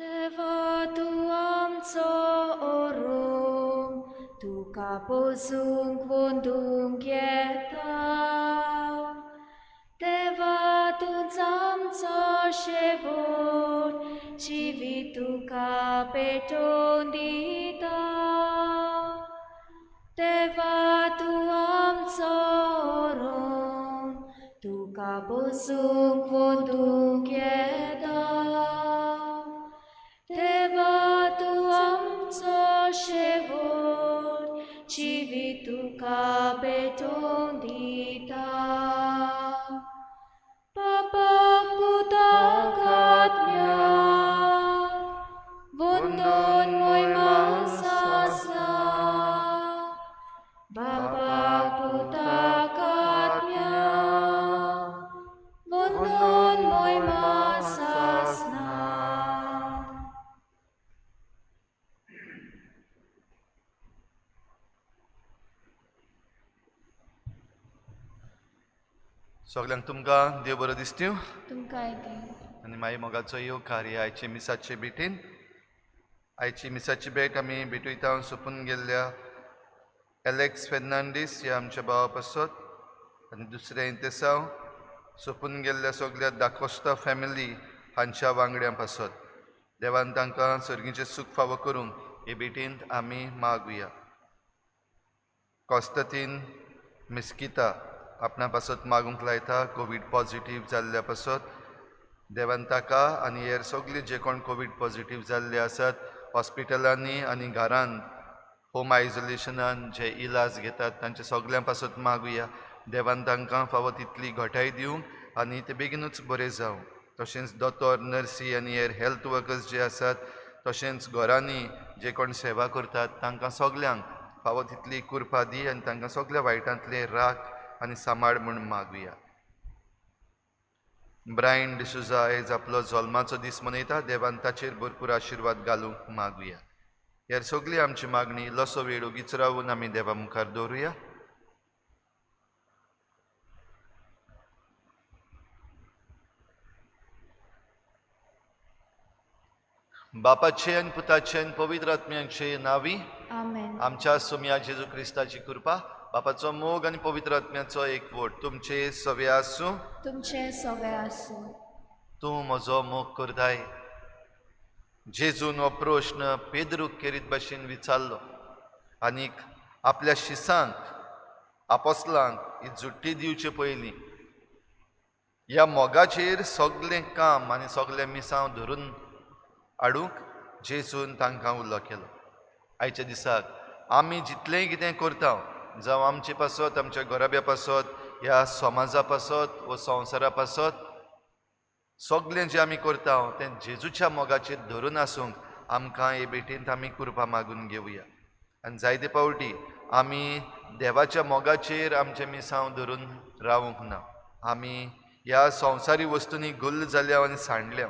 देवा तूं आमचो ओरोम, तुका पोसूंक वंदूंक येता. देवा तूंच आमचो शेवट, जिवीत तुका पेटोवन दिता. देवा तूं आमचो ओरोम, तुका पोसूंक वंदूंक येता. देवा तूं आमचो शेवट, जिवीत तुका पेटोवन दिता. बापाक पुताक आत्म्याक वंदन मोयमा सासना. बापाक पुताक आत्म्याक वंदन मोयमा सासना. सगल्यांक तुमकां देव बरो दिसतीव. तुमकांय दी. आनी मागीर मोगाचो येवकार ह्या आयचे मिसाचे भेटीन. आयची मिसाची भेट आमी भेटयता सोंपून गेल्ल्या एलेक्स फेर्नांडीस ह्या आमच्या भावा पासत आनी दुसरें इंतेसांव सोंपून गेल्ल्या सगल्या दाकोस्ता फॅमिली हांच्या वांगड्यां पासत. देवान तांकां सर्गीचें सूख फावो करूंक हे भेटींत आमी मागुया. कॉस्तातीन मिस्किता आपणा पासत मागूंक लायता कोवीड पॉजिटीव जाल्ल्या पासत. देवान ताका आनी हेर सगळे जे कोण कोवीड पॉजिटीव जाल्ले आसात हॉस्पिटलांनी आनी घरांत होम आयसोलेशनान जे इलाज घेतात तांचे सगल्यां पासत मागुया. देवान तांकां फावो तितली घटाय दिवंक आनी ते बेगीनूच बरे जावं. तशेंच दोतोर, नर्सी आनी हेर हेल्थ वर्कर्स जे आसात, तशेंच घरांनी जे कोण सेवा करतात तांकां सगल्यांक फावो तितली कृपा दी आनी तांकां सगल्या वायटांतले राख आनी सांबाळ म्हूण मागुया. ब्रायन डिसुजा आयज आपलो जल्माचो दीस मनयता. देवान ताचेर भरपूर आशिर्वाद घालूंक मागुया. हेर सगली आमची मागणी इल्लोसो वेळ ओगीच रावून आमी देवा मुखार दवरुया. बापाचे आनी पुताचे आनी पवित्र आत्म्याचे नांवी आमेन. आमच्या सोम्या जेजू क्रिस्ताची कृपा, बापाचो मोग आनी पवित्र आत्म्याचो एकवट तुमचे सवे आसूं. तुमचे सवे आसूं. तूं म्हजो मोग करताय? जेजून हो प्रश्न पेद्रूक केरीत भाशेन विचारलो आनीक आपल्या शिसांक आपोसलांक ही जुट्टी दिवचे पयलीं ह्या मोगाचेर सगलें काम आनी सगलें मिसांव धरून हाडूंक जेजून तांकां उलो केलो. आयच्या दिसाक आमी जितलेंय कितें करता, जावं आमचे पासत, आमच्या घराब्या पासत, ह्या समाजा पासत वा संवसारा पासत, सगलें जें आमी करता तें जेजूच्या मोगाचेर धरून आसूंक आमकां हे भेटींत आमी कृपा मागून घेवया. आनी जायते फावटी आमी देवाच्या मोगाचेर आमचें मिसांव धरून रावूंक ना. आमी ह्या संवसारी वस्तूंनी गुल्ल जाल्या आनी सांडल्या.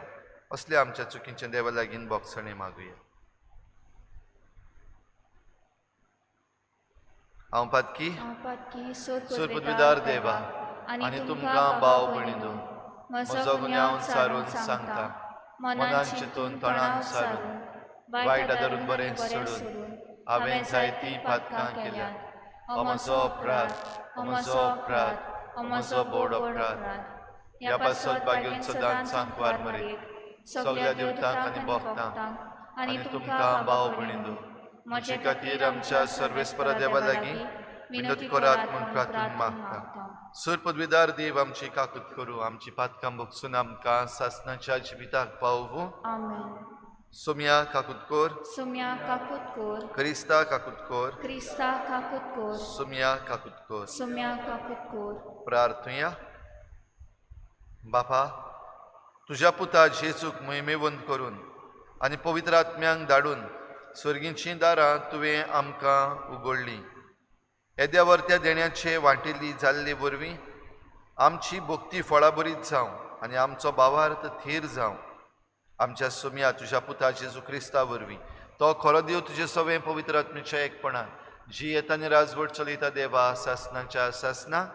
असले आमच्या चुकीचें देवा लागीं बोगसणें मागुया. हांव पातकी सुरपदवीदार देवा आनी तुमकां भाव भयणीनो म्हजो गुन्यांव सारून सांगता, मनान चिंतून तोंडान सारून वायट आदरून बरें सोडून हांवें जायतीं पातकां केल्यात. हो म्हजो अपराध, हो म्हजो अपराध, हो म्हजो बोड अपराध. ह्या पासत बागेवन सदांच सांकवार मरेत सगल्या देवतांक आनी भक्तांक आनी तुमकां भाव भयणीनो म्हजे खातीर आमच्या सर्वेस्परा देवा लागीं विनंती करात म्हूण प्रार्थून मागता. सुर पदवीदार देव आमची काकूत करूं, आमची पातकां भोगसून आमकां सासनाच्या जिविताक पावोवं. सोम्या काकूत कोर. सोम्या काकूत कोर. क्रिस्ता काकूत कोर. क्रिस्ता काकूत कोर. सोम्या काकूत कोर. सोम्या काकूत कोर. प्रार्थुया. बापा, तुज्या पुता जेजूक मोहिमेवंत करून आनी पवित्र आत्म्यांक धाडून सर्गीचीं दारां तुवें आमकां उगडलीं. येद्या वर्त्या देण्याचे वांटेली जाल्ले वरवीं आमची भक्ती फळाबरीत जावं आनी आमचो भावार्थ थीर जावं. आमच्या सोम्या तुज्या पुता जेजू क्रिस्ता वरवीं, तो खरो देव तुजे सवें पवित्र आत्म्याच्या एकपणान जी येता आनी राजवट चलयता देवा सासनाच्या सासना.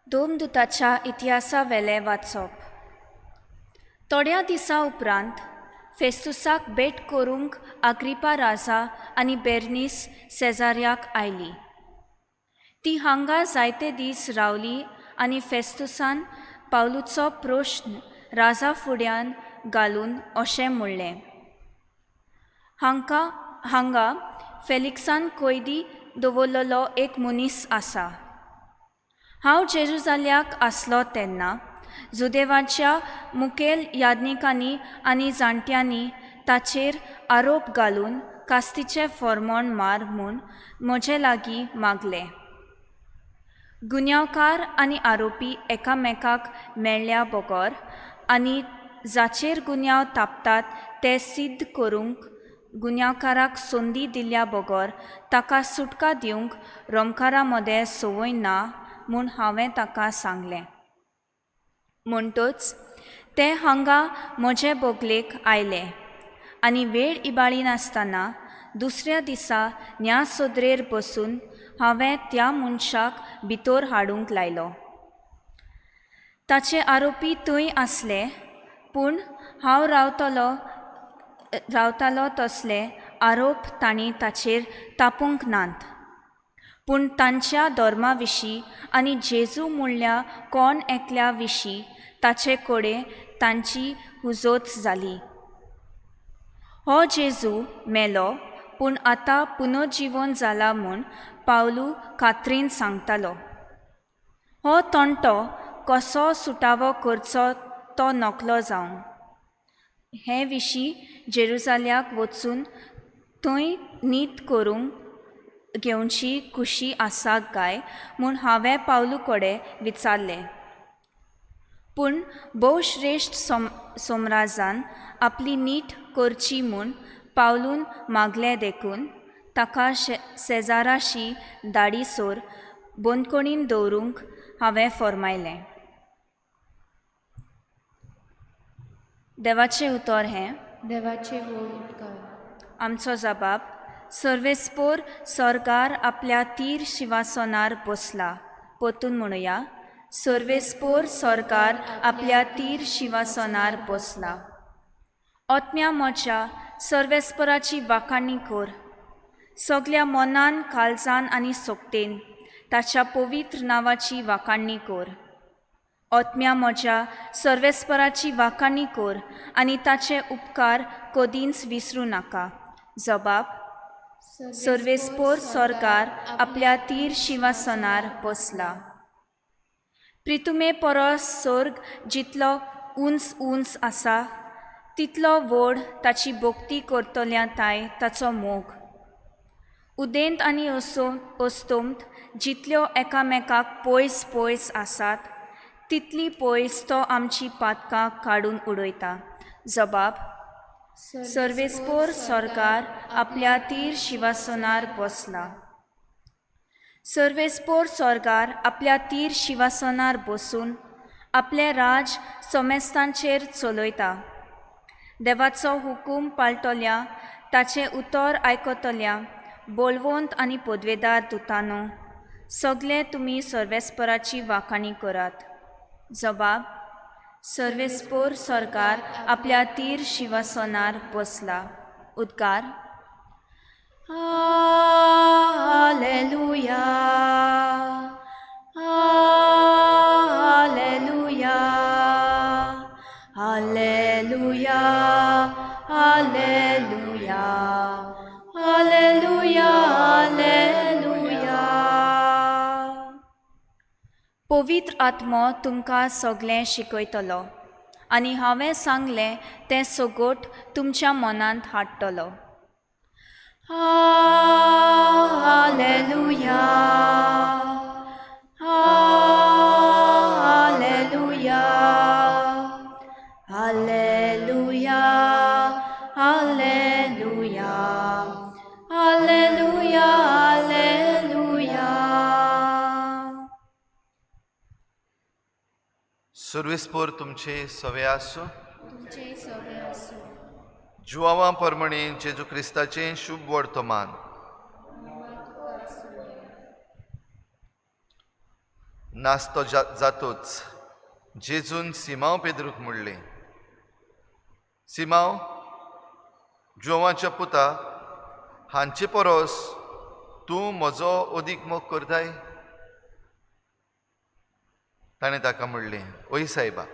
दोमदूताच्या इतिहासावेलें वाचप. थोड्या दिसां उपरांत फेस्तुसाक भेट करूंक आग्रिपा राजा आनी बेर्नीस सेजार्याक आयली. ती हांगा जायते दीस रावली आनी फेस्तुसान पावलूचो प्रश्न राजा फुड्यान घालून अशें म्हणलें, हांकां हांगा फेलिक्सान कैदी दवरलेलो एक मनीस आसा. हांव जेरुजाल्याक आसलो तेन्ना जुदेवाच्या मुखेल याज्ञिकांनी आनी जाणट्यांनी ताचेर आरोप घालून कास्तीचें फॉर्मोण मार म्हूण म्हजे लागीं मागलें. गुन्यांवकार आनी आरोपी एकामेकाक मेळ्ळ्या बगर आनी जाचेर गुन्यांव तापतात ते सिद्ध करूंक गुन्यांवकाराक संदी दिल्या बगर ताका सुटका दिवंक रोमकारां मदें संवय ना म्हूण हांवें ताका सांगलें. म्हणटच ते हांगा म्हजे बगलेक आयले आनी वेळ इबाडिनासतना दुसऱ्या दिसा न्या सदरेर बसून हांवें त्या मनशाक भितर हाडूंक लायलो. ताचे आरोपी थंय आसले, पूण हांव रावतालो तसले आरोप तांणी ताचेर तापूंक नात, पूण तांच्या धर्मा विशीं आनी जेजू म्हणल्या कोण एकल्या विशीं ताचे कडेन तांची हुजत जाली. हो जेजू मेलो, पूण आतां पुनर्जिवन जाला म्हूण पावलू खात्रीन सांगतालो. हो तंटो कसो सुटावो करचो तो नकलो जावं हे विशीं जेरुजाल्याक वचून थंय नीत करूंक घेवची खुशी आसा काय म्हूण हांवें पावलू कडेन विचारलें. पूण भोवश्रेश्ठ सोमराजान आपली नीट करची म्हूण पावलून मागलें देखून ताका शेजाराशी दाडीसोर बंदखणीन दवरूंक हांवें फर्मायलें. देवाचें उतर हें. देवाचे व्हड उपकार. आमचो जबाब सर्वेस्पोर सरकार आपल्या तीर शिवासनार बसला. परतून म्हणुया, सर्वेस्पोर सरकार आपल्या तीर शिवासनार बसला. आत्म्या म्हज्या सर्वेस्पराची वाखाणी कर. सगल्या मनान, काळजान आनी सोकतेन ताच्या पवित्र नांवाची वाखाणी कर. आत्म्या म्हज्या सर्वेस्पराची वाखाणी कर आनी ताचे उपकार कदींच विसरूं नाका. जबाब सर्वेस्पोर सरकार आपल्या तीर शिवासनार बसला. प्रितुमे परस सर्ग जितलो उंच उंच आसा तितलो व्हड ताची भक्ती करतल्या ताय ताचो मोग. उदेंत आनी अस्तंत जितल्यो एकामेकाक पयस पयस आसात तितली पयस तो आमची पातकां काडून उडयता. जबाब सर्वेस्पोर सरकार आपल्या तीर शिवासनार बसला. सर्वेस्पोर सरकार आपल्या तीर शिवासनार बसून आपलें राज समेस्तांचेर चलयता. देवाचो हुकूम पाळटल्या, ताचें उतर आयकतल्या बोलवंत आनी पदवेदार दुतानो सगळे तुमी सर्वेस्पराची वाखाणी करात. जबाब सर्वेस्पोर सरकार आपल्या तीर शिवासनार बसला. उद्गार hallelujah, hallelujah, hallelujah, hallelujah, hallelujah, hallelujah. पवित्र आत्मो तुमकां सगळें शिकयतलो आनी हांवें सांगलें तें सगट तुमच्या मनांत हाडटलो. हालेलुया, hallelujah, hallelujah, hallelujah, hallelujah, hallelujah. सुर्वेस्पोर तुमचे सवे आसूं. तुमचे सवे आसूं. जुवांवा परमणे जेजू क्रिस्ताचें शुभ वर्तमान. नास्तो जातोच जेजून सिमांव पेद्रूक म्हणलें, सिमांव, जुवांच्या पुता, हांचे परस तूं म्हजो अदीक मोग करताय? ताणें ताका म्हणलें, ओय सायबा,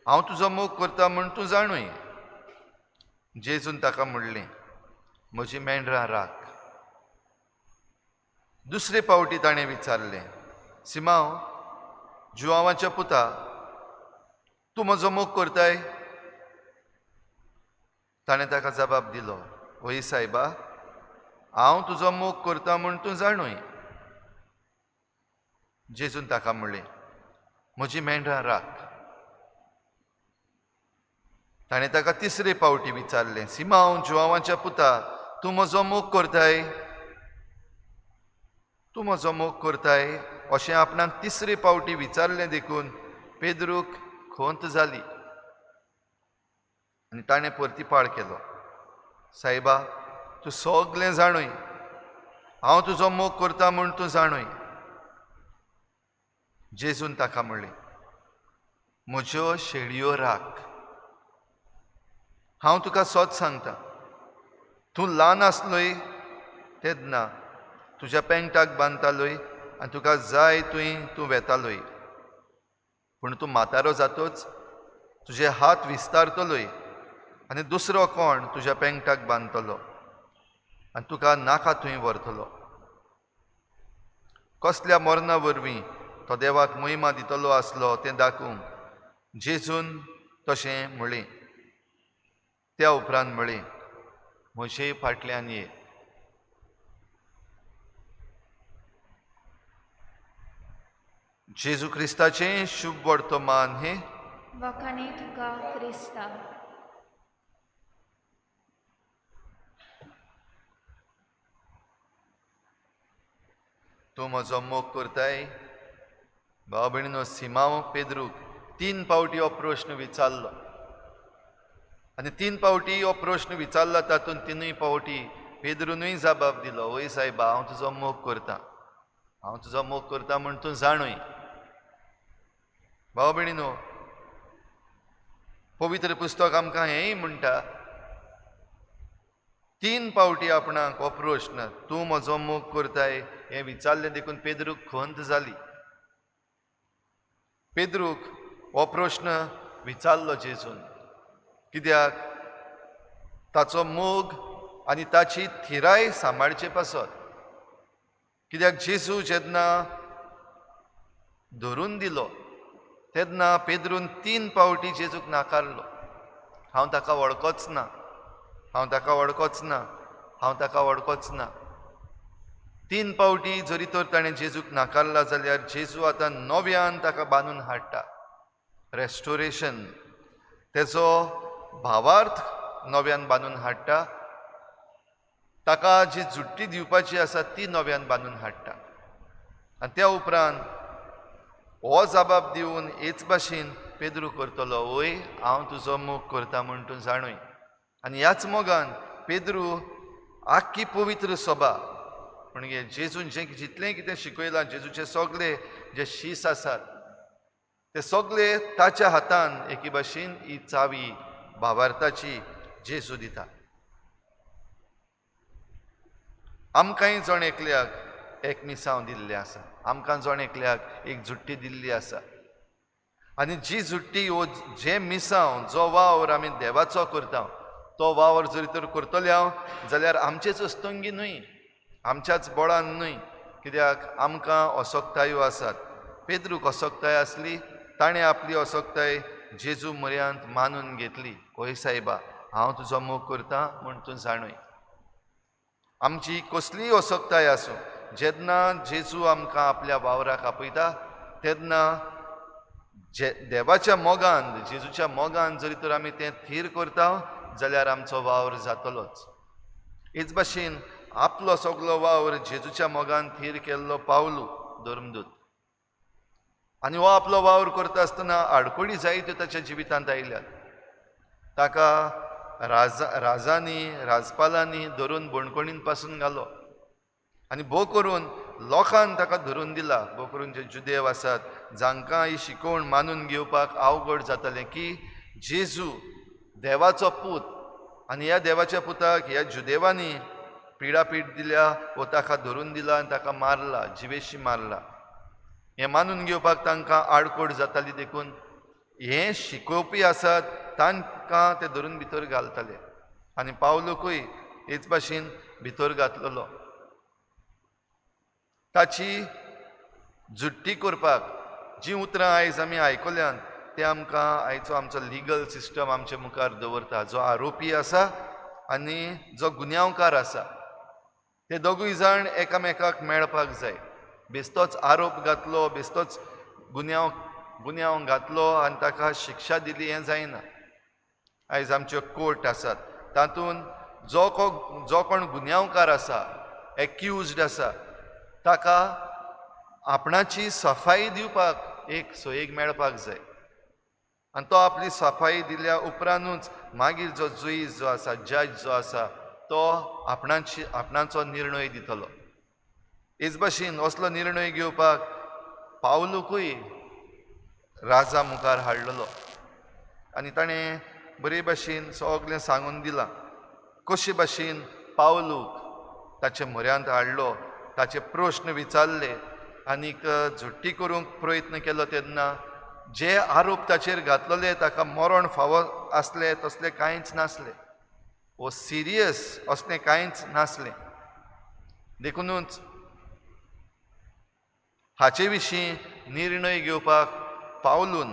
हांव तुजो मोग करता म्हूण तूं जाणूय. जेजून ताका म्हणलें, म्हजी मेंढरां राख. दुसरे फावटी ताणें विचारलें, सिमांव, जुवांवाच्या पुता, तूं म्हजो मोग करताय? ताणें ताका जबाब दिलो, ओय सायबा, हांव तुजो मोग करता म्हूण तूं जाणूय. जेजून ताका म्हणलें, म्हजी मेंढरां राख. ताणें ताका तिसरे फावटी विचारलें, सिमांव, जुवांवाच्या पुता, तूं म्हजो मोग करताय? तूं म्हजो मोग करताय अशें आपणाक तिसरे फावटी विचारलें देखून पेद्रूक खंत जाली आनी ताणें परतीपाळ केलो, सायबा, तूं सगलें जाणूय, हांव तुजो मोग करता म्हूण तूं जाणूय. जेजून ताका म्हणलें, म्हज्यो शेळयो राख. हांव तुका सत सांगता, तूं ल्हान आसलोय तेन्ना तुज्या पेंटाक बांदतालोय आनी तुका जाय थंय तूं वेतालोय, पूण तूं म्हातारो जातोच तुजे हात विस्तारतलोय आनी दुसरो कोण तुज्या पेंटाक बांदतलो आनी तुका नाका थंय व्हरतलो. कसल्या मरणा वरवीं तो देवाक महिमा दितलो आसलो तें दाखोवंक जेजून तशें म्हणलें. त्या उपरांत म्हणलें, म्हजे फाटल्यान ये. जेजू क्रिस्ताचें शुभ वर्तमान हें. वखाणे तुका क्रिस्ता. तूं म्हजो मोग करताय? भाव भयणीनो, सिमांव पेद्रूक 3 फावटी हो प्रश्न विचारलो आनी 3 फावटी हो प्रश्न विचारला तातूंत 3 फावटी पेद्रूनूय जबाब दिलो, वय सायबा, हांव तुजो मोग करता, हांव तुजो मोग करता म्हूण तूं जाणूय. भाव भयणीनो, पवित्र पुस्तक आमकां हेंय म्हणटा, 3 फावटी आपणाक हो प्रश्न तूं म्हजो मोग करताय हें विचारलें देखून पेद्रूक खंत जाली. पेद्रूक हो प्रश्न विचारलो जेजून, कित्याक ताचो मोग आनी ताची थिराय सांबाळचे पासत. कित्याक जेजू जेन्ना धरून दिलो तेन्ना पेद्रून 3 फावटी जेजूक नाकारलो, हांव ताका वळखोच ना, हांव ताका वळखोच ना, हांव ताका वळखोच ना. 3 फावटी जरी तर ताणें जेजूक नाकारला जाल्यार जेजू आतां नव्यान ताका बांदून हाडटा. रेस्टोरेशन, तेजो भावार्थ नव्यान बांदून हाडटा, ताका जी जुट्टी दिवपाची आसा ती नव्यान बांदून हाडटा. आनी त्या उपरांत हो जबाब दिवन हेच भाशेन पेद्रू करतलो, वय हांव तुजो मोग करता म्हूण तूं जाणूय. आनी ह्याच मोगान पेद्रू आख्खी पवित्र सभा म्हणजे जेजून जें जितलें कितें शिकयलां, जेजूचे सगळे जे शीस आसात ते सगळे ताच्या हातान एके भाशेन ही चावी भावार्थाची जेजू दिता. आमकांय जण एकल्याक एक मिसांव दिल्लें आसा, आमकां जण एकल्याक एक जुट्टी दिल्ली आसा. आनी जी जुट्टी वो जें मिसांव जो वावर आमी देवाचो करता तो वावर जरी तर करतले हांव जाल्यार आमचेच अस्तंगी न्हय, आमच्याच बळान न्हय, कित्याक आमकां असक्तायो आसात. पेद्रूक असक्ताय आसली, ताणें आपली असक्ताय जेजू म्हऱ्यांत मानून घेतली, ओय सायबा, हांव तुजो मोग करता म्हूण तूं जाणूय. आमची कसलीय असक्ताय आसूं, जेन्ना जेजू आमकां आपल्या वावराक आपयता तेन्ना जे देवाच्या मोगान, जेजूच्या मोगान जरी तर आमी तें थीर करता जाल्यार आमचो वावर जातलोच. हेच भाशेन आपलो सगलो वावर जेजूच्या मोगान थीर केल्लो पावलू धर्मदूत, आनी हो आपलो वावर करता आसतना आडखळी जायत्यो ताच्या जिवितांत आयल्यात. ताका राजांनी राजपालांनी धरून बणकणीन पासून घालो आनी भोव करून लोकान ताका धरून दिला. भोव करून जे जुदेव आसात जांकां ही शिकवण मानून घेवपाक अवघड जातालें की जेजू देवाचो पूत आनी ह्या देवाच्या पुताक ह्या जुदेवांनी पिडापीड दिल्या वो ताका धरून दिला आनी ताका मारला, जिवेशी मारला. हें मानून घेवपाक तांकां आडकोड जाताली. देखून हें शिकोवपी आसात तांकां ते धरून भितर घालताले आनी पावलूकूय हेच भाशेन भितर घातलेलो. ताची जुट्टी करपाक जीं उतरां आयज आमी आयकल्यान ते आमकां आयचो आमचो लिगल सिस्टम आमचे मुखार दवरता. जो आरोपी आसा आनी जो गुन्यांवकार आसा ते दोगूय जाण एकामेकाक मेळपाक जाय. बेस्तोच आरोप घातलो, बेस्तोच गुन्यांव घातलो आनी ताका शिक्षा दिली हें जायना. आयज आमच्यो कोर्ट आसात तातूंत जो कोण गुन्यांवकार आसा, एक्युज्ड आसा, ताका आपणाची सफाई दिवपाक एक सोयीक मेळपाक जाय आनी तो आपली सफाई दिल्या उपरांतूच मागीर जो जुईज जो आसा, जज जो आसा, तो आपणाचो निर्णय दितलो. हेच भाशेन असलो निर्णय घेवपाक पावलूकूय राजा मुखार हाडलेलो आनी ताणें बरे भाशेन सगळें सांगून दिलां कशे भाशेन पावलूक ताचे म्हऱ्यांत हाडलो, ताचे प्रश्न विचारले आनीक झुट्टी करूंक प्रयत्न केलो. तेन्ना जे आरोप ताचेर घातलेले ताका मरण फावो आसले तसले कांयच नासले वो सिरियस असलें कांयच नासलें. देखुनूच हाचे विशीं निर्णय घेवपाक पावलून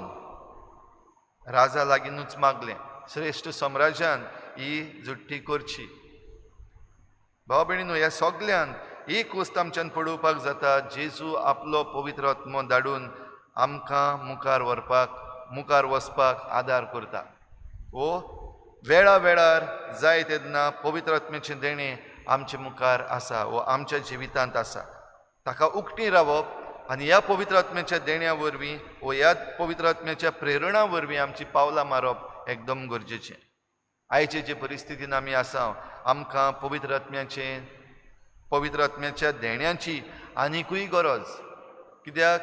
राजा लागींनूच मागलें, श्रेश्ठ सम्राज्यान ही जुट्टी करची. भाव भयणीनो, ह्या सगल्यान एक वस्त आमच्यान पळोवपाक जाता, जेजू आपलो पवित्र आत्मो धाडून आमकां मुखार व्हरपाक, मुखार वचपाक आदार करता. वो वेळा वेळार जाय तेन्ना पवित्र आत्म्याचें देणें आमचे मुखार आसा वो आमच्या जिवितांत आसा. ताका उकटी रावप आनी ह्या पवित्र आत्म्याच्या देण्या वरवीं वो ह्या पवित्र आत्म्याच्या प्रेरणा वरवीं आमची पावलां मारप एकदम गरजेचें. आयचे जे परिस्थितीन आमी आसा, आमकां पवित्र आत्म्याच्या देण्याची आनिकूय गरज. कित्याक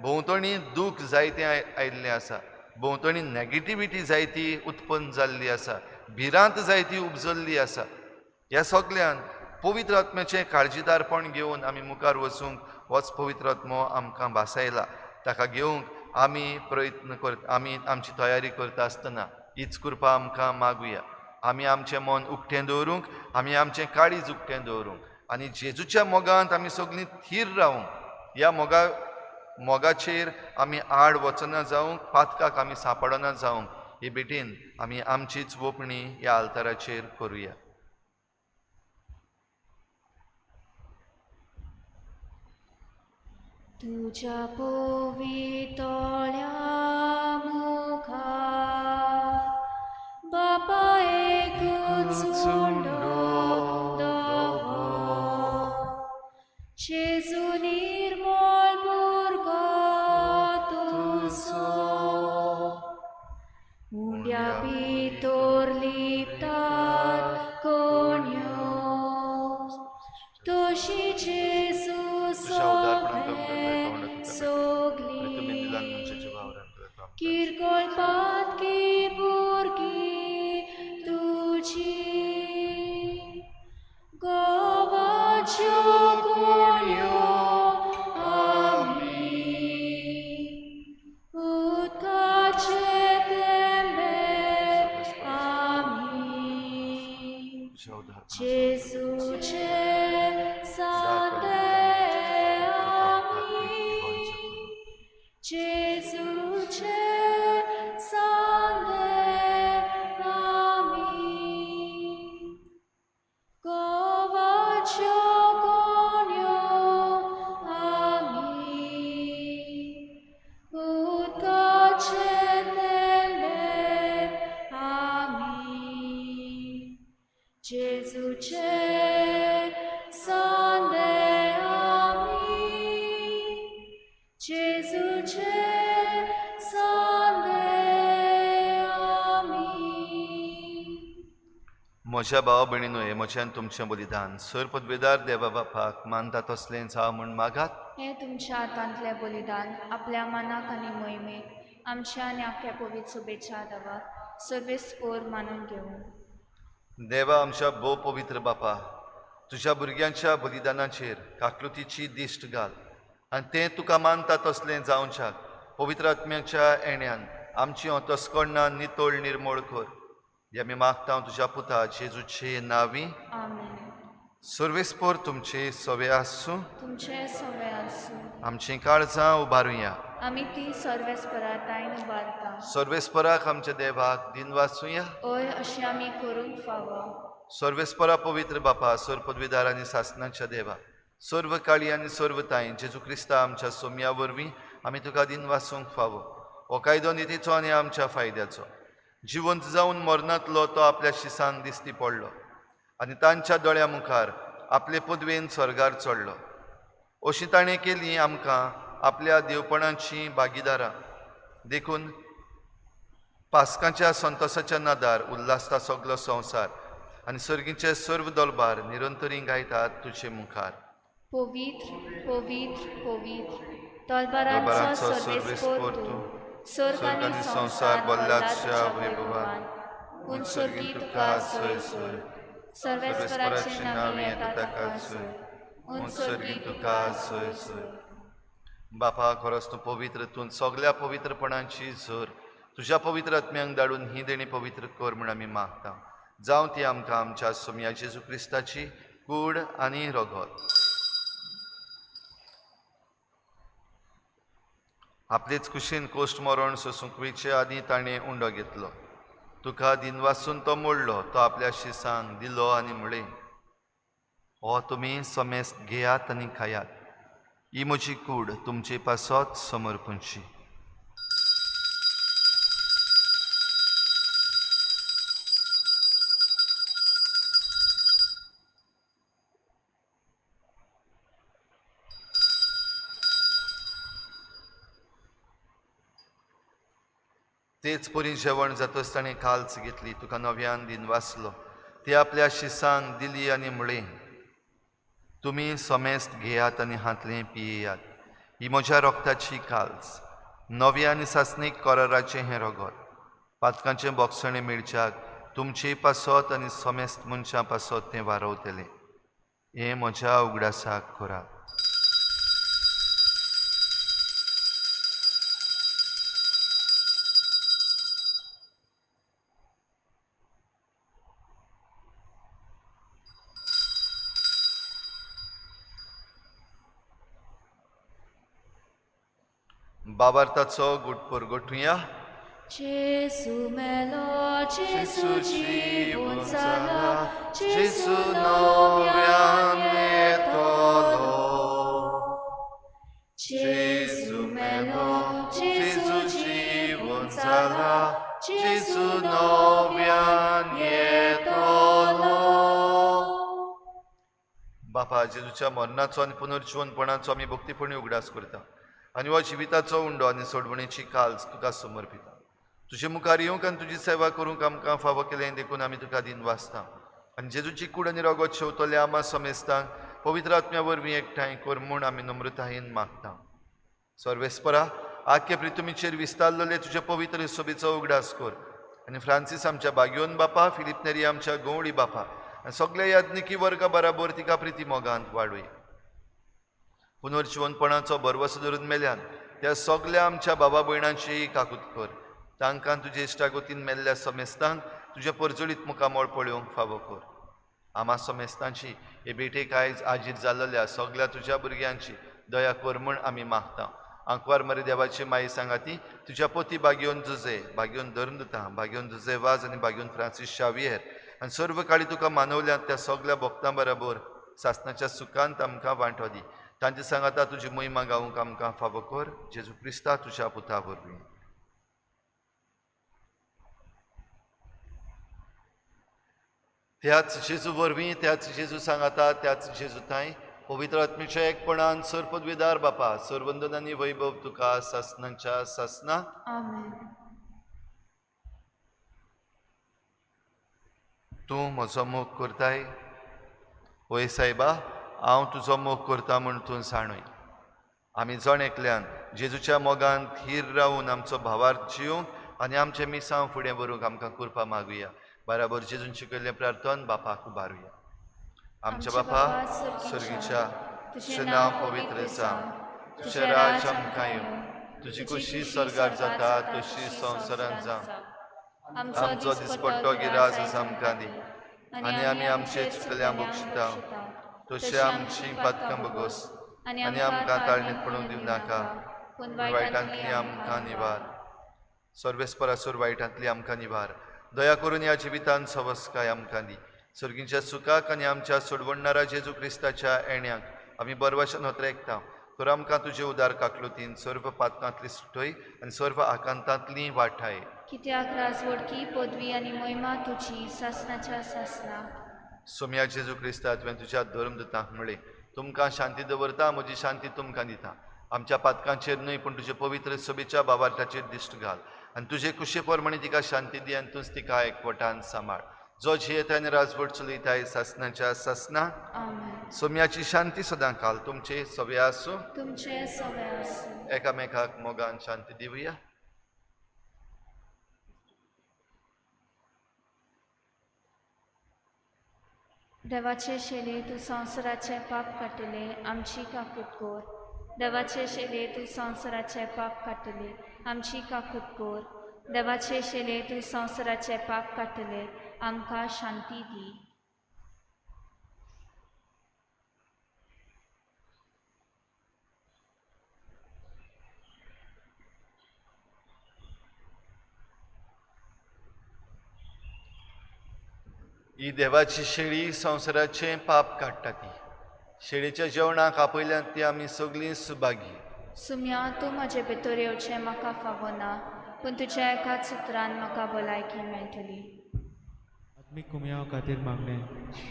भोंवतणी दूख जायतें आयिल्लें आसा, भोंवतणी नॅगेटिविटी जायती उत्पन्न जाल्ली आसा, भिरांत जायती उपजल्ली आसा. ह्या सगल्यान पवित्र आत्म्याचें काळजीदारपण घेवन आमी मुखार वचूंक होच पवित्र आत्मो आमकां भासायला. ताका घेवंक आमी प्रयत्न करता, आमी आमची तयारी करता आसतना हीच कृपा आमकां मागुया. आमी आमचें मन उक्तें दवरूंक, आमी आमचें काळीज उक्तें दवरूंक आनी जेजूच्या मोगांत आमी सगळीं थीर रावूंक, ह्या मोगाचेर आमी आड वचना जावंक, पातकाक आमी सांपडना जावंक हे भेटेन आमी आमचीच वोपणी ह्या आल्ताराचेर करुया. तुझ्या पवितळ्या मुखार बापा एकूच उंडो दवर, जेजू निर्मळ भुरगो तुजो, उंड्या भितर लिपतात कोणयो, तशी जेजू सोबे सोगली, किरकोळ पातकी भुरगीं तुजी, गोवाच्यो कोणयो आमी, उदकाचे थेंबे आमी, जेजूचे सांते आमी, जेजूचे सांते आमी, गोवाच्यो. म्हज्या भावा भयणीनो, हें म्हजें आनी तुमचें बलिदान सर पदवेदार देवा बापाक मानता तसलें जावं म्हूण मागात. हें तुमच्या हातांतलें बलिदान आपल्या मनाक आनी मोहिमेक आमच्या आनी आख्या पवित्र शुभेच्छा देवा सर्वेस्पोर मानून घेवं. देवा आमच्या भोव पवित्र बापा, तुज्या भुरग्यांच्या बलिदानाचेर काकलुतीची दिश्ट घाल आनी तें तुका मानता तसलें जावच्याक पवित्र आत्म्याच्या येण्यान आमची अंतस्करणां नितळ निर्मळ कर. हे आमी मागता तुज्या पुता जेजूचे नांवी. आमेन. सर्वेस्पोर तुमचे सवे आसूं. तुमचे सवे आसूं. आमचीं काळजां उबारुया. आमी ती सर्वेस्परातायन उबारता. सर्वेस्पराक आमच्या देवाक दिनवासुया. हय, अशें आमी करूंक फावो. सर्वेस्परा पवित्र बापा, सर्व पदवीदार आनी सासनाच्या देवा, सर्व काळी आनी सर्व ताई जेजू क्रिस्ता आमच्या सोम्या वरवीं आमी तुका दिनवासूंक फावो. हो कायदो नितीचो आनी आमच्या फायद्याचो. जिवंत जावन मरणांतलो तो आपल्या शिसांक दिसती पडलो आनी तांच्या दोळ्या मुखार आपले पदवेन स्वर्गार चडलो. अशी ताणें केली आमकां आपल्या देवपणाची भागीदारां. देखून पास्काच्या संतोसाच्या नादार उल्हासता सगलो संवसार आनी सर्गीचे सर्व दलबार निरंतरी गायतात तुजे मुखार. पवित्र पवित्र पवित्र तलबारांचो सर्वेस्पोर तूं, स्वर्ग आनी संवसार भरला तुज्या वैभवान. पूण स्वर्गी तुका सोय सोय, सर्वेस्पराचे नांव येता ताका सोय, पूण स्वर्गी तुका सोय सोय. बापा, खरोच तूं पवित्र, तूं सगल्या पवित्रपणाची झर. तुज्या पवित्र आत्म्यांक धाडून ही देणी पवित्र कर म्हूण आमी मागता. जावं ती आमकां आमच्या सोम्या जेजू क्रिस्ताची कूड आनी रगत. आपलेच कुशीन कोश्ट मरण सोसूंक वयचे आदीं ताणें उंडो घेतलो. तुका दिनवासून तो मोडलो, तो आपल्या शिसांक दिलो आनी म्हळें, हो तुमी समेस्त घेयात आनी खायात, ही म्हजी कूड तुमचे पासत समर्पणची. तेच परी जेवण जातच ताणें काल्च घेतली, तुका नव्यान दिनवासलो, ती आपल्या शिसांक दिली आनी म्हळें, तुमी समेस्त घेयात आनी हांतलें पियेयात, ही म्हज्या रोगताची काल्च, नव्या आनी सासणीक कराराचें हें रगत, पातकांचें बोगसणें मेळच्याक तुमचे पासत आनी समेस्त मनशां पासत तें वारवतलें. हें म्हज्या उगडासाक करात. बाबार्थाचो गुटपोर गोठुया. जेजू मेलो, जेजू जिवून जाला, जेजू नव्यान येतलो. जेजू मेलो, जेजू जिवून जाला, जेजू नव्यान येतलो. बापा, जेजूच्या मरणाचो आनी पुनर्जिवनपणाचो आमी भक्तीपणी उगडास करता आनी हो जिविताचो उंडो आनी सोडवणेची काल्च तुका समर्पिता. तुजे मुखार येवंक आनी तुजी सेवा करूंक आमकां फावो केलें देखून आमी तुका दिनवासता. आनी जेजूची कूड आनी रगत शेवतले आमा समेस्तांक पवित्र आत्म्या वरवीं एकठांय कर म्हूण आमी नम्रतायेन मागता. सर्वेस्परा, आख्खे प्रितुमीचेर विस्तारलेले तुजे पवित्र सोबीचो उगडास कर आनी फ्रांसीस आमच्या बागयोन बापा, फिलीप नेरी आमच्या गंवडी बापा आनी सगल्या याज्ञिकी वर्गा बराबर तिका प्रिती मोगांत वाडूय. पुनर्जिवनपणाचो भरवसो धरून मेल्यान त्या सगल्या आमच्या बाबा भयणांची काकूत कर. तांकां तुजे इश्टागतीन मेल्ल्या समेस्तांक तुजें परजळीत मुखामळ पळोवंक फावो कर. आमा समेस्तांची हे भेटेक आयज आजीर जाल्ल्या सगल्या तुज्या भुरग्यांची दया कर म्हूण आमी मागता. आंकवार मरे देवाची माई सांगाती तुज्या पोती बागयोन जुजे, बागयोन धर्मदुता, बागयोन जुजे वाज आनी बागयोन फ्रांसीस शावियर आनी सर्व काळी तुका मानवल्यात त्या सगल्या भक्तां बराबर सासनाच्या सुखांत आमकां वांटो दी. तांचे सांगाता तुजी मोहिमा गावंक आमकां फावो कर. जेजू क्रिस्ता तुज्या पुता वरवीं. त्याच जेजू वरवीं, त्याच जेजू सांगाता, त्याच जेजू थांय पवित्र आत्म्याच्या एकपणान सर्वपदवीदार बापा, सर्वंदन आनी वैभव तुका सासनाच्या सासना. आमेन. तूं म्हजो मोग करताय? वय सायबा, हांव तुजो मोग करता म्हूण तूं जाणूय। आमी जण एकल्यान जेजूच्या मोगान थीर रावून आमचो भावार्थ जिवंक आनी आमचें मिसांव फुडें व्हरूंक आमकां कृपा मागुया। बराबर जेजून शिकयल्लें प्रार्थन बापाक उबारुया। आमच्या बापा सर्गीच्या, तुजें नांव पवित्र जावं, तुजें राज आमकां येवं, तुजी खुशी स्वर्गार जाता तशी संवसारांत जावं। आमचो दिसपट्टो गिरास आमकां दी आनी आमी आमचे चुकल्या बक्षिता तशें आमची पातकां बगोस आनी आमकां ताळणीत पडूंक दिवं नाका, पूण वायटांतली आमकां निवार। सर्वेस्परासूर वायटांतली आमकां निवार। दया करून ह्या जिवितांत सवस्काय आमकां दी। सर्गीच्या सुखाक आनी आमच्या सोडवणणारा जेजू क्रिस्ताच्या येण्याक आमी बरवश नोत्रेकता। तर आमकां तुजे उदार काकलुतीन सर्व पातकांतली सुटय आनी सर्व आकांतांतली वाठाय। कित्याक राजवडकी पदवी आनी महिमा तुजी सासनाच्या सासना। सोम्या जेजू क्रिस्ता, तुवें तुज्या धर्मदूतांक म्हळें, तुमकां शांती दवरता, म्हजी शांती तुमकां दिता। आमच्या पातकांचेर न्हय पूण तुजे पवित्र सभेच्या बाबार्थाचेर दिश्ट घाल आनी तुजे कुशे प्रमाणे तिका शांती दी आनी तूंच तिका एकवटान सांबाळ, जो जियेता आनी राजवट चलयताय सासनाच्या सासना। आमेन। सोम्याची शांती सदां काल तुमचे सवे आसूं, तुमचे सवे आसूं। एकामेकाक मोगान शांती दिवया। देवाचे शेले तूं संवसाराचें पाप काडटले, आमची काकूत कोर। देवाचे शेले तूं संवसाराचें पाप काडटले, आमची काकूत कोर। देवाचे शेले तूं संवसाराचें पाप काडटले, आमकां शांती दी। ही देवाची शेळी संवसाराचें पाप काडटा ती शेळीच्या जेवणाक आपयल्यात ती आमी सगळीं सुभागी। सुम्या, तूं म्हजे भितर येवचें म्हाका फावना, पूण तुज्या एकाच उतरान म्हाका भलायकी मेळटली। आत्मीक कुमयाव खातीर मागणें।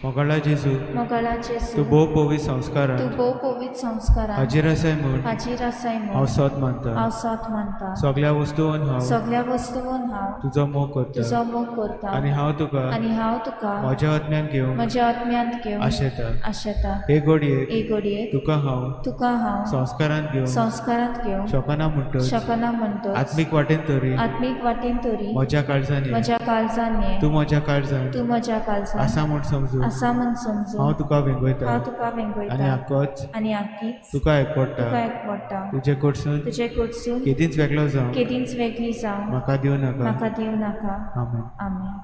मोगाळा जेजू, मोगाळा जेजू, तूं भोव पवित्र संस्कारान, तूं भोव पवित्र संस्कारान हाजीर आसाय म्हूण, हाजीर आसाय म्हूण हांव सोद मानता, हांव सोद मानता। सगळ्या वस्तून हांव, सगळ्या वस्तून हांव तुजो मोग करता, तुजो मोग करता आनी हांव तुका, आनी हांव तुका म्हज्या आत्म्यान घेवंक, म्हज्या आत्म्यांत घेवंक आशेता, आशेता। हे घडयेक, हे घडयेक तुका हांव, तुका हांव संस्कारांत घेवंक, संस्कारांत घेवंक शकना म्हणटच, शकना म्हणटच, आत्मीक वाटेन तरी, आत्मीक वाटेन तरी म्हज्या काळजान, म्हज्या काळजान ये, तूं म्हज्या काळजान, तूं म्हज्या काळजान आसा म्हूण समजून, आसा म्हूण समजून हांव तुका वेंगयता, हांव तुका वेंगयता आनी आकोच, आनी आकीच तुका एकवडटा, तुका एकवडटा। तुजे कडसून, तुजे कडसून केदींच वेगळो जावं, केदींच वेगळी जावं म्हाका दिवं नाका, म्हाका दिवं नाका। आमेन। आमेन।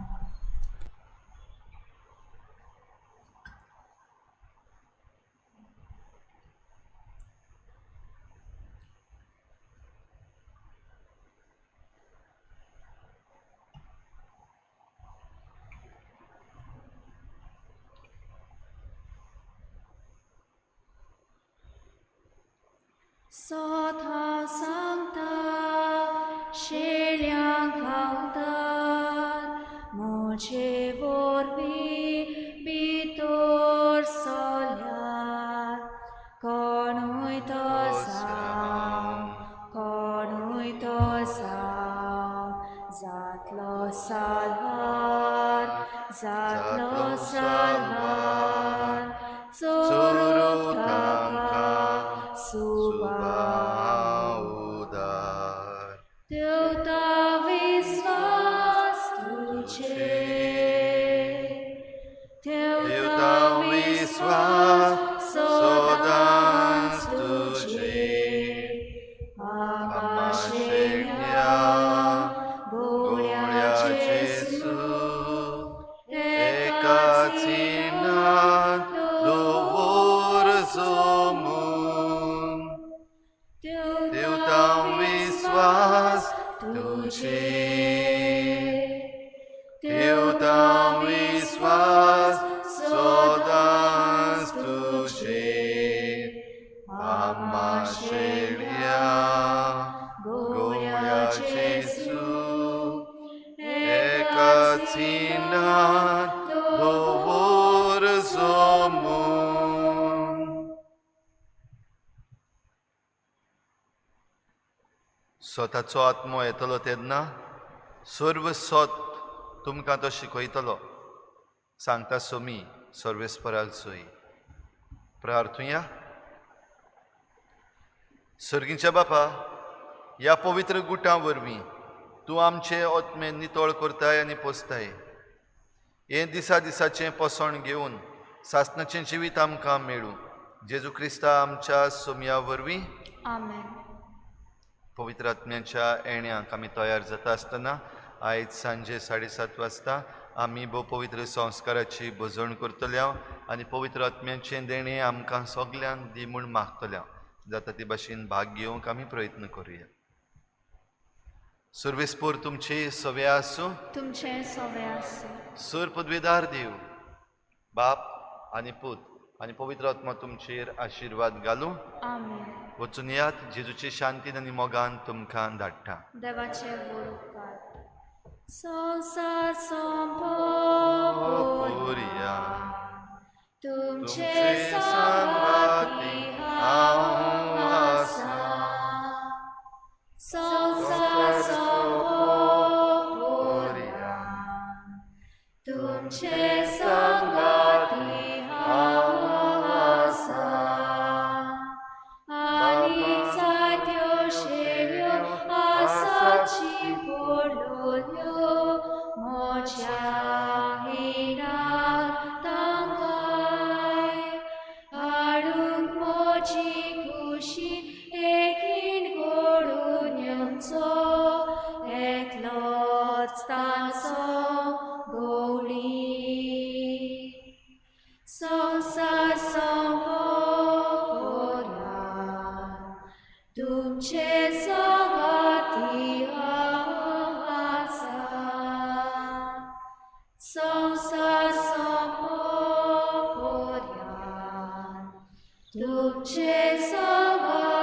सोत हांव सांगता शेळ्यांक खावतात, म्हजे वरवीं भितर सरल्यार कोणूय तो जावं, कोणूय तो जावं, जातलो साल्वार, जातलो साल्वार, चोरूंक ताका सुबाव उदार। देवता विस्वास तुझे, देवता विस्वास सदांच तुझे, आमा शेळ्या गोळ्या जेजू, एकाच नांव दवर जोमून, देवता विस्वास तुझे, देवता विस्वास सदांच तुझे, आमा शेळ्या गोळ्या जेजू, एकाच नांव दवर जोमून। स्वताचो आत्मो येतलो तेन्ना सर्व सत तुमकां तो शिकयतलो। सांगता सोमी सर्वेस्पराल सोयी. प्रार्थुया. सर्गींच्या बापा, ह्या पवित्र गुटां वरवीं तूं आमचे आत्मे नितळ करताय आनी पोसताय. हें दिसा दिसाचें पोसण घेवन सासणाचें जिवीत आमकां मेळूं, जेजू क्रिस्ता आमच्या सोमया वरवीं. आमेन. पवित्र आत्म्याच्या येण्याक आमी तयार जाता आसतना आयज सांजे 7:30 वाजता आमी भोव पवित्र संस्काराची भजण करतले आनी पवित्र आत्म्याचें देणें आमकां सगल्यांक दी म्हूण मागतले. जाता ते भाशेन भाग घेवंक आमी प्रयत्न करुया. सर्वेस्पोर तुमचे सवे आसूं. तुमचें सवे आसूं. सर पदवेदार देव बाप आनी पूत आनी पवित्र आत्मा तुमचेर आशिर्वाद घालूं. आमेन. वचून यात, जेजूचे शांतीन आनी मोगान तुमकां धाडटा. देवाचे व्हड उपकार. संवसार सोंपोवया तुमचे सांगाती हांव आसा. संवसार सोंपोवया तुमचे सांगाती हांव आसा. आनी जात्यो शेल्यो आसाची पडलोल्यो म्हज्या हिणाक तांकांय हाडूंक म्हजी खुशी एकहीण घडून येवचो एकलोच तांचो गवळी. संवसार सोंपोवया तुमचे सांगाती हांव आसा. संवसार सोंपोवया तुमचे सांगाती.